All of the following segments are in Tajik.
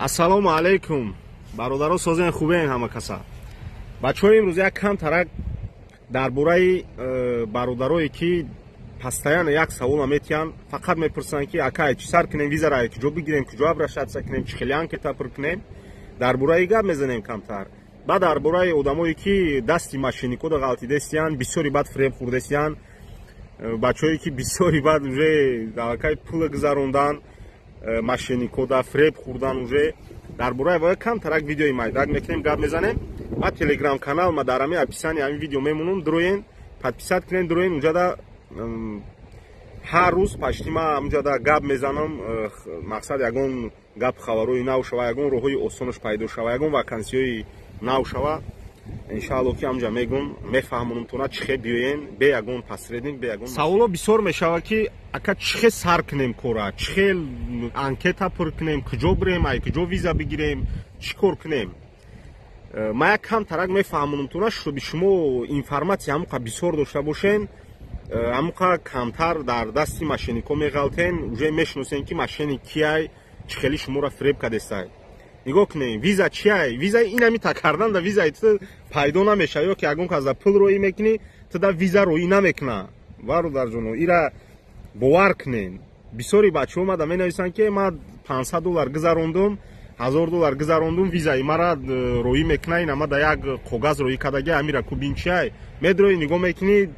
Ассалому алайкум, бародаро, созен, хубен ҳама каса? Бачаҳо, имрӯз як кам тарак дар бораи бародарое, ки постоянно як савола метиҳанд, фақат мепурсанд, ки акай, чӣ сар кунем, визара куҷо бигирем, куҷо обращаться кунем, чӣ хели анкета пур кунем. Дар бораи гап мезанем камтар. Баъд дар бораи одамое, ки дасти мошенникода ғалтидестиянд, бисёри бад фиреб хӯрдестиянд, бачаҳое, ки бисёри бад уже аллакай пула гузарондан, мошенникода фиреб хӯрдан уже. Дар бораи вая камтарак видеои майдак мекунем, гап мезанем. Ма телеграм канал ма дар ҳамин описании ҳамин видео мемонам, дуроен, подписать кунен, дуроен. Унҷада ҳар рӯз почти ма ҳамунҷада гап мезанам. Мақсад, ягон гап, хабарҳои нав шава, ягон роҳҳои осонаш пайдо шава, ягон вакансиҳои нав шава, иншаалло, ки ҳамҷа мегум, мефаҳмонам тона, чӣ хел биёен бе ягон посредник, бе ягон. Саволо бисёр мешава, ки ака, чӣ хел сар кунем кора, чӣ хел анкета пур кунем, куҷо бирем, ай куҷо виза бигирем, чӣ кор кунем. Ма як кам тарак мефаҳмонам тона, чтобы шумо информатсия ҳамуқа бисёр дошта бошен, ҳамуқа камтар дар дасти мошенникҳо меғалтен. Уже мешиносен, ки мошенник кияй, чӣ хели шуморо фиреб кардестай. Нигоҳ кунем, виза чиай? Виза инамита кардан да визаи ту пайдо намешава, ё ки ягон кас да пул роӣ мекунӣ, ту да виза роӣ намекуна. Бародарҷоно, ира бовар кунем. Бисёри бачаҳо омада менависанд, ки ма 500 доллар гузарондум, 1000 доллар гузарондум, визаи мара роӣ мекуна, ина ма да як коғаз роӣ кардаги, амира кубин чиай? Медроӣ, нигоҳ мекунӣ,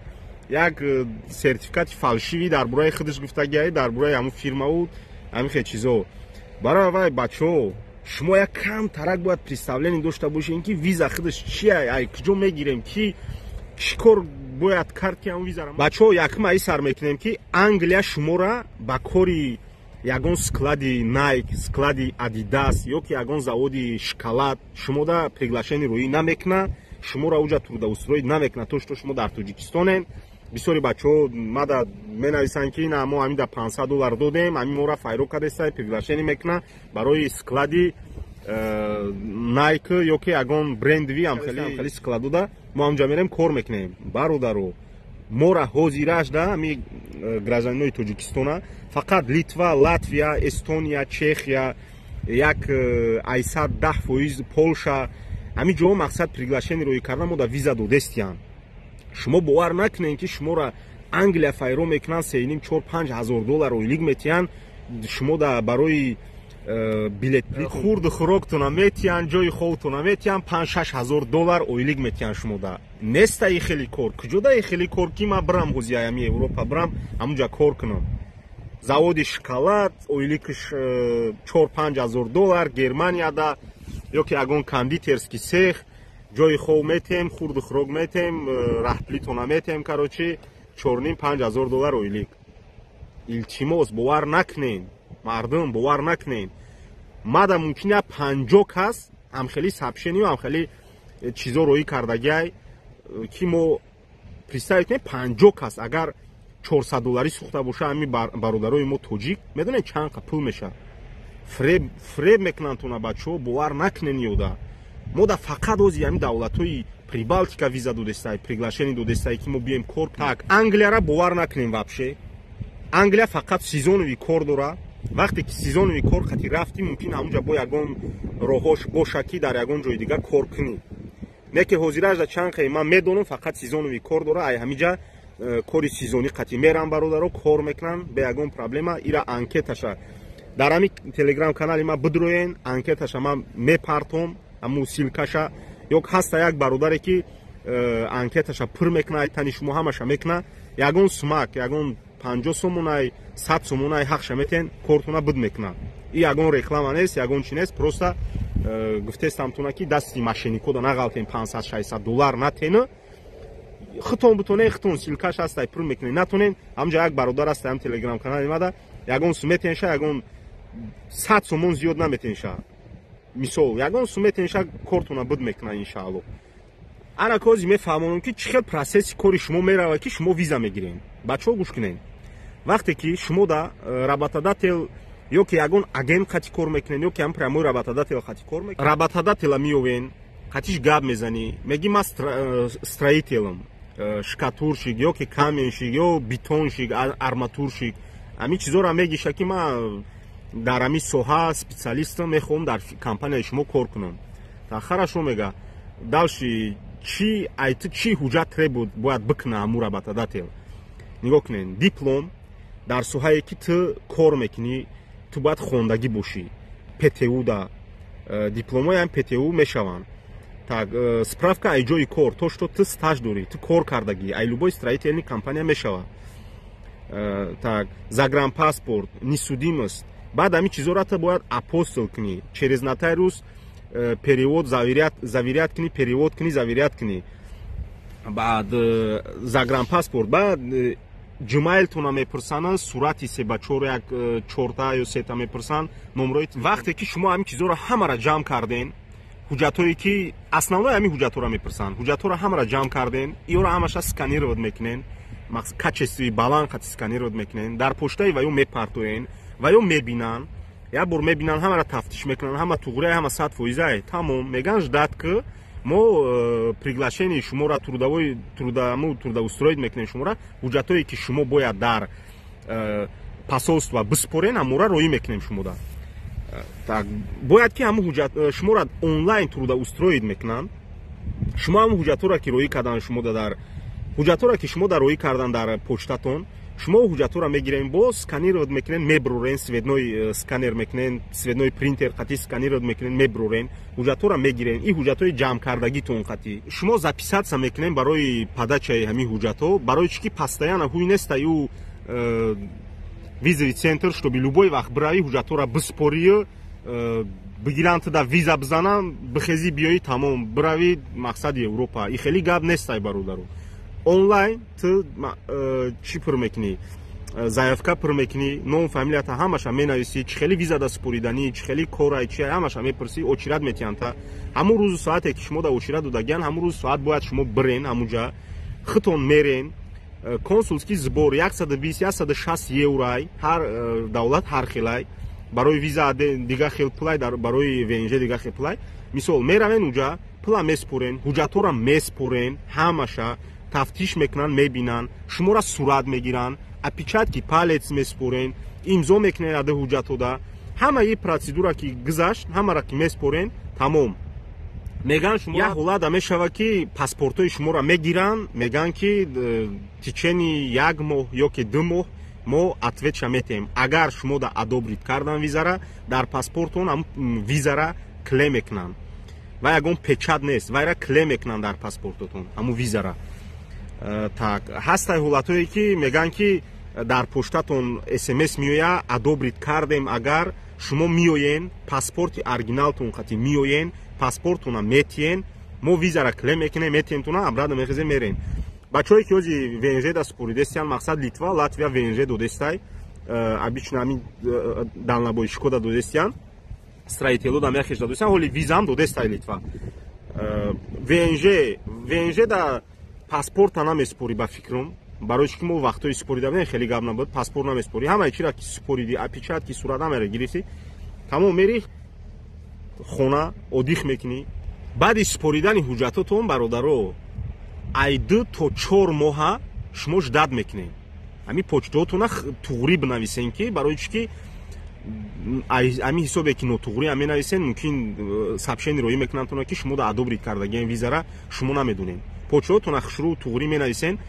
як сертификати фальшивый дар бораи худаш гуфтагиай, дар бораи ҳамун фирмаву ҳамин хел чизо. Барои вай, бачаҳо, шумо як кам тарак бояд представление дошта бошед, ки виза худаш чия, ай куҷо мегирем, ки чӣ кор бояд кард, ки ҳамун визара. Бачаҳо, якум аи сар мекунем, ки Англия шуморо ба кори ягон склади Найк, склади Адидас ё ки ягон заводи шоколад шумода приглашение роӣ намекуна, шуморо уҷа трудоустроить намекуна, то что шумо дар Тоҷикистонен. Бисёри бачаҳо мада менависанд, ки на, мо ҳамин да 500 доллар додем, ҳамин мора файро кардеста, приглашение мекуна барои склади Найк ё ки ягон брендовый ҳамхели складуда, мо ҳамҷа мерем, кор мекунем. Бародаро, мора ҳозираш да ҳами гражданинои Тоҷикистона фақат Литва, Латвия, Эстония, Чехия, як айсад 10% Полша, ҳамин ҷоҳо мақсад приглашение роӣ кардан мо да виза додестиянд. Шумо бовар накунед, ки шуморо Англия файро мекунанд, сеним, чор, 5 ҳазор доллар ойлик метиҳанд шумо да, барои билет, хурду хӯроктона метиҳанд, ҷои хобтона метиҳанд, 5-6 ҳазор доллар ойлик метиҳанд шумо да. Неста и хели кор. Куҷо да и хели кор, ки ман бирам ҳозияями Европа, бирам ҳамунҷа кор кунам? Заводи шоколад, ойликаш 4-5 ҳазор доллар, Германияда ё ки ягон кондитерский цех, ҷои хоб метем, хурду хӯрок метем, раҳплитона метем, короче, 4,5-5 ҳазор доллар ойлик. Илтимос, бовар накунен, мардум, бовар накунен. Мада мумкин 50 кас ҳамхели сообщению, ҳамхели чизо роӣ кардагиай, ки мо, представить кунед, 50 кас агар 400 долларӣ сӯхта боша, ҳамин бародарои мо тоҷик, медонед, чанд қа пул мешавад? Фиреб мекунанд туна, бачаҳо, бовар накунен. Ёда мо да фақат ози ҳамин давлатҳои Прибалтика виза додестай, приглашение додестай, ки мо бием кор. Так, Англияра бовар накунем вообще. Англия фақат сезоновый кор дора. Вақте ки сезоновый кор қати рафтӣ, мумкин ҳамунҷа бо ягон роҳош боша, ки дар ягон ҷои дигар кор кунӣ. Не ки ҳозиражда чанд қай ман медонам, фақат сезоновый кор дора. Ай ҳамиҷа кори сезонӣ қати мерам, бародаро, кор мекунам бе ягон проблема. Ира анкеташа дар ҳамин телеграм канали ман бидроен, анкеташа ман мепартом, ҳамун ссылкаша. Ё ҳаста як бародаре, ки анкеташа пур мекуна, тани шумо ҳамаша мекуна, ягон сумак, ягон 50 сомонай, 100 сомонай ҳақша метен, кортона буд мекуна. И ягон реклама нест, ягон чи нест, просто гуфтестамтона, ки дасти мошенникода нағалтен, 500, 600 доллар натена. Хитон бутоне, хитон ссылкаш ҳастай, пур мекунед, натонен, ҳамҷа як бародар ҳастай, ҳам телеграм канали мада, ягон сум метенша, ягон 100 сомон зиёд наметенша, мисол, ягон сум метенша, кортона буд мекуна, иншаалло. Ана кози мефаҳмонам, ки чӣ хел процесси кори шумо меравад, ки шумо виза мегирен. Бачаҳо, гӯш кунед. Вақте ки шумо да работодатель ё ки ягон агент қати кор мекунед, ё ки ҳам прямой работодатель қати кор мекунед, работодателя меёвен, қатиш гап мезанӣ, меги: «Ман строителам, штукатурщик ё ки каменщик ё бетонщик, арматурщик», ҳамин чизоро мегиша, ки ман Дар ҳамин соҳа специалистам, мехоҳам дар компанияи шумо кор кунам. Хорошо, мега. Дальше чи ай ту чӣ ҳуҷҷат требует, бояд бикуна ҳамун работодатель? Нигоҳ кунед: диплом дар соҳае, ки ту кор мекунӣ, ту бояд хондагӣ бошӣ. ПТУ да дипломҳои ҳам ПТУ мешаванд. Так, справка ай ҷои кор, то что ту стаж дорӣ, ту кор кардагӣ, ай любой строительный компания мешавад. Так, загранпаспорт, несудимость. Баъд ҳамин чизҳоро ту бояд апостил кунӣ через нотариус, перевод, заверять кунӣ, перевод кунӣ, заверять кунӣ. Баъд загранпаспорт, баъд Gmail-тона мепурсанд, сурати се ба чор, як чорта ё сета мепурсанд, номрои. Вақте ки шумо ҳамин чизҳоро ҳамаро ҷамъ карден, ҳуҷҷатҳое ки основной ҳамин ҳуҷҷатҳоро мепурсанд, ҳуҷҷатҳоро ҳамаро ҷамъ карден, иёро ҳамаша сканировать мекунен, качествои баланд қати сканировать мекунен, дар почтаи ва ё мепартоен. Ва ё мебинанд, як бор мебинанд, ҳамаро тафтиш мекунанд, ҳама туғрия, ҳама 100%-ай, тамом, меган: «Ждать ки мо приглашение шуморо, трудовой, трудаму трудоустроить мекунем шуморо, ҳуҷҷатҳое, ки шумо бояд дар посольство биспорен, ҳамора роӣ мекунем шумода». Так, бояд ки ҳамун ҳуҷҷат, шуморо онлайн трудоустроить мекунанд. Шумо ҳамун ҳуҷҷатҳоро, ки роӣ кардан шумода, дар ҳуҷҷатҳоро, ки шумо дар роӣ кардан дар почтатон, шумо ҳуҷҷатҳоро мегирен, боз сканировать мекунен, меброрен, цветной сканер мекунен, цветной принтер қатӣ сканировать мекунен, меброрен, ҳуҷҷатҳоро мегирен. Ин ҳуҷҷатҳои ҷамъкардагитон қатӣ шумо записаться мекунен барои подачаи ҳамин ҳуҷҷатҳо. Барои чӣ ки постоянно ҳуй неста ю визовый центр, чтобы любой вақт биравӣ, ҳуҷҷатҳоро биспорию бигиранд, туда виза бизанам, бихезӣ, биёӣ, тамом, биравӣ, мақсади Европа. И хеле гап нестай, бародаро. Онлайн ту чӣ пур мекунӣ? Заявка пур мекунӣ, ном, фамилията ҳамаша менависӣ, чӣ хели виза да супориданӣ, чӣ хели корай, чи ҳамаша мепурсӣ, очередь метиҳанд та. Ҳамун рӯзу соате, ки шумо да очередь додагиян, ҳамун рӯзу соат бояд шумо бирен ҳамунҷа, худтон мерен. Консульский сбор 120, 160 еврай, ҳар давлат ҳар хелай. Барои виза дига хел пулай, барои ВНЖ дига хел пулай. Мисол, меравен уҷа, пула меспорен, ҳуҷҷатҳоро меспорен, ҳамаша тафтиш мекунанд, мебинанд, шуморо сурат мегиранд, отпечатки палец меспорен, имзо мекунен ади ҳуҷҷатҳода. Ҳамаи процедура ки гузашт, ҳамаро ки меспорен, тамом, меган шумо. Як ҳолата мешавад, ки паспортҳои шуморо мегиранд, меган, ки течение як моҳ ё ки 2 моҳ мо ответша метиҳем. Агар шумо да одобрить кардан визара, дар паспортон визара клей мекунанд ва ягон печать нест, вайра клей мекунанд дар паспортотон ҳамун визара. Так, ҳастай ҳолатҳое, ки мегӯянд, ки дар поштатон СМС меояд: «Одобрить кардем». Агар шумо меоен, паспорти оригиналтон қати меоен, паспортона метиҳен, мо визара клей мекунем, метиҳемтона, обратно мехезем, мерем. Бачаҳое, ки ҳози ВНЖ да супоридестиян, мақсад Литва, Латвия ВНЖ додестай, обычно ҳамин дальнобойщико да додестиян, строитело да мехеш додестиян, ҳоли визаам додестай Литва. ВНЖ, ВНЖ да паспорта намеспорӣ, ба фикрам, барои чӣ ки мо вақтҳои супорида будем, хеле гап набуд. Паспорт намеспорӣ, ҳамаи чиро ки супориди, отпечатки сурат ҳамаро гирифтӣ, тамом, мери хона, отдых мекунӣ. Баъди супоридани ҳуҷҷатотон, бародаро, ай 2 то 4 моҳа шумо ждать мекунед. Ҳамин почтаотона туғрӣ бинависен, ки барои чӣ ки ҳамин ҳисобе, ки нотуғрӣ ҳам менависен, мумкин сообщение роӣ мекунанд, ки шумо да одобрить кардагиен визара, шумо намедонед. Почтаотона хушрӯ туғрӣ менависен.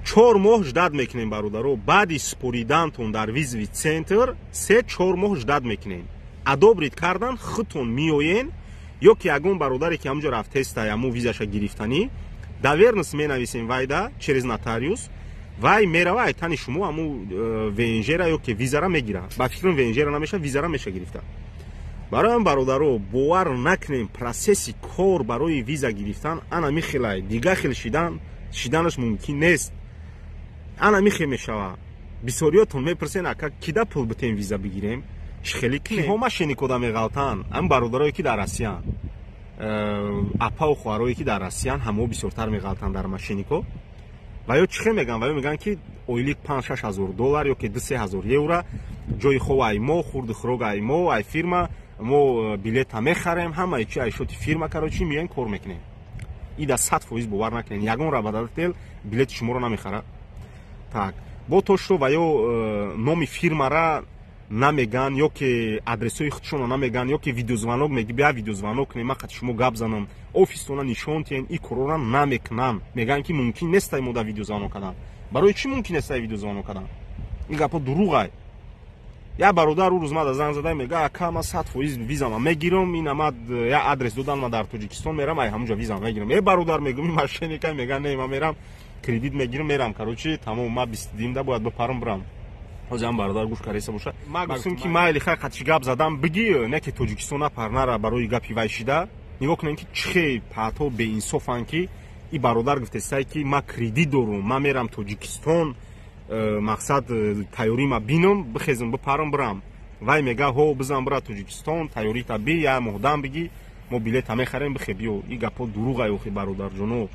4 моҳ ждать мекунем, бародаро. Баъди супоридантон дар визовый центр 3-4 моҳ ждать мекунем. Одобрить кардан, худтон меоен ё ки ягон бародаре, ки ҳамунҷо рафтестай, ҳамун визаша гирифтанӣ, доверенность менависем вайда через нотариус, вай мерава, ай тани шумо ҳамун ВНЖра ё ки визара мегира. Ба фикрам, ВНЖра намеша, визара меша гирифта. Барои бародаро, бовар накунем, процесси кор барои виза гирифтан ана михелай, дига хел шиданаш мумкин нест, ана михел мешава. Бисёриётон мепурсен: «Ака, кида пул битем, виза бигирем, чӣ хеле киҳо мошенникода меғалтанд?» Ам бародарое, ки дар Россиян, апаву хоҳарое, ки дар Россиян, ҳамао бисёртар меғалтанд дар мошеннико. Ва ё чӣ хел мегӯянд? Ва ё мегӯянд, ки ойлик 5-6 ҳазор доллар ё ки 2-3 ҳазор евро, ҷои хоб ай мо, хурду хӯрок ай мо, ай фирма, мо билета мехарем, ҳамаи чи ай счёти фирма, короче, меоем, кор мекунем. Ида 100% бовар накунем, ягон работодатель билети шуморо намехарад. Так, бо то шо ва ё номи фирмара. Намеган ё ки адресҳои худшонро намеган, ё ки видеозвонок меги, бия видеозвонок кунем, ман қати шумо гап занам, офистона нишон тиҳем. И корора намекунам. Меган, ки мумкин нестай мо да видеозвонок кардан. Барои чӣ мумкин нестай видеозвонок кардан? Ин гапҳо дурӯғай. Як бародар ӯ рӯз мада занг зада, мега: «Ака, ман 100% визама мегирам, ина ма як адрес додан, ма дар Тоҷикистон мерам, ай ҳамунҷа визама мегирам». Э, бародар, мегум, ин мошенника. Мега: «Не, ма мерам, кредит мегирам, мерам, короче, тамом, ма 22-да бояд бипарам, бирам». Ҳозир ҳам бародар гӯш кареса боша. Ма гуфтам, ки майли, хай, қатиши гап задам, бигӣ, не ки Тоҷикистон напар, нара. Барои гапи вай шида, нигоҳ кунем, ки чӣ хел паҳто беинсофанд, ки и бародар гуфтесай, ки ма кредит дорум, ма мерам Тоҷикистон, мақсад, тайёрима бинам, бихезам, бипарам, бирам. Вай мега: «Ҳо, бизан, бира Тоҷикистон, тайёрита би, як моҳдам бигӣ, мо билета мехарем, бихе, биё». И гапҳо дурӯғай. Охи, бародарҷоно,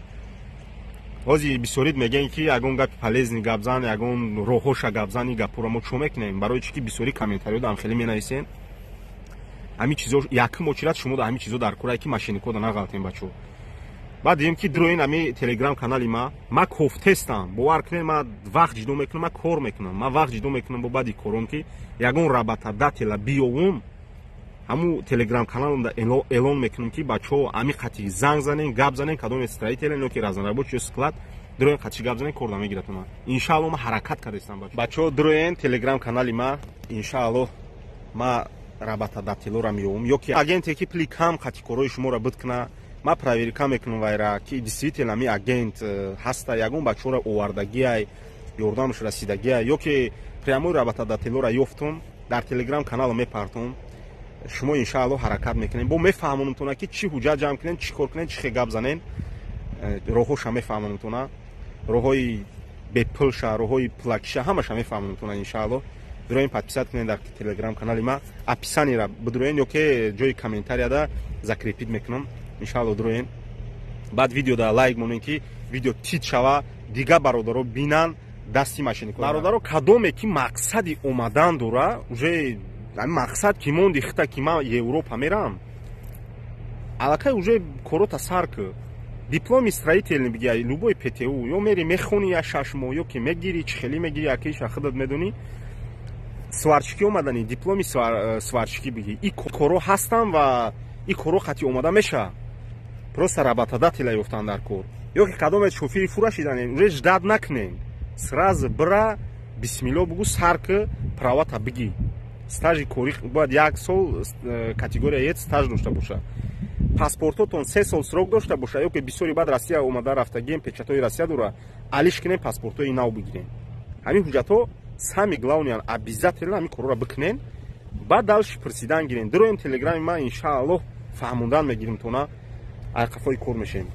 ҳозир бисёрид мегӯен, ки ягон гапи полезный гап зан, ягон роҳҳоша гап зан. И гапҳоро мо чо мекунем? Барои чӣ ки бисёри комментариёда ҳам хеле менависен ҳамин чизо. Якум очират шумо да ҳамин чизо дар курае, ки мошенникода нағалтем, бачо. Баъд дидем, ки дуроин ҳами телеграм канали ма. Ма кофтестам, бовар кунед, ма вақт ҷидо мекунам, ма кор мекунам, ма вақт ҷидо мекунам бо баъди кором, ки ягон работодателя биёвум, ҳамун телеграм каналам эълон мекунам, ки бачаҳо, ҳами қати занг занен, гап занен, кадоме строитель ё ки разнорабочий ё склад, дуроен, қатиши гап занен, корда мегирад. Ма иншаалло, ма ҳаракат кардастам. Бачаҳо, дуроен телеграм канали ма, иншаалло, ма работодателора меёвум ё ки агенте, ки пули кам қати корҳои шуморо буд куна. Ма проверка мекунам вайра, ки действительно ми агент ҳаста, ягон бачаҳоро овардагиай, ёрдамаш расидагиай, ё ки прямой работодателора ёфтум, дар телеграм канало мепартум. Шумо иншаалло ҳаракат мекунем, бо мефаҳмонумтона, ки чӣ ҳуҷҷат ҷамъ кунем, чӣ кор кунем, чӣ хел гап занем, роҳҳоша мефаҳмонумтона, роҳҳои бепулша, роҳҳои пулакиша, ҳамаша мефаҳмонумтона, иншаалло. Дуроин, подписать кунед дар телеграм канали ма, описаниера бидуроен ё ки ҷои комментарияда закрепить мекунам, иншаалло. Дуроен, баъд видеода лайк монем, ки видео тит шава, дига бародаро бинан, дасти мошеннико. Бародаро, кадоме ки мақсади омадан дора, уже мақсад ки монди хита, ки ман Европа мерам, аллакай уже корота сар ку. Дипломи строительный бигия, любой ПТУ, ё мери мехони я 6 моҳ, ё ки мегири, чӣ хеле мегири, якиша худат медонӣ. Сварщикӣ омадани, дипломи сварщикӣ бигӣ. И коро ҳастам ва и коро хати омада меша, просто работодателя ёфтан дар кор. Ё ки кадоме шофири фура шиданем, уже ждать накунем, сразу бира, бисмилло бугу, сар ки, правата бигӣ. Стажи корӣ бояд як сол, категория ет стаж дошта боша, паспортотон 3 сол срок дошта боша, ё ки бисёри баъд Россия омада рафтагием, печатҳои Россия дора, алиш кунем, паспортҳои нав бигирем. Ҳамин ҳуҷҷатҳо самый главный, обязательно ҳамин корҳоро бикунен, баъд дальше пурсидан гирем. Дуроем телеграми ман, иншааллоҳ, фаҳмондан мегирем тона, айқафои кор мешем.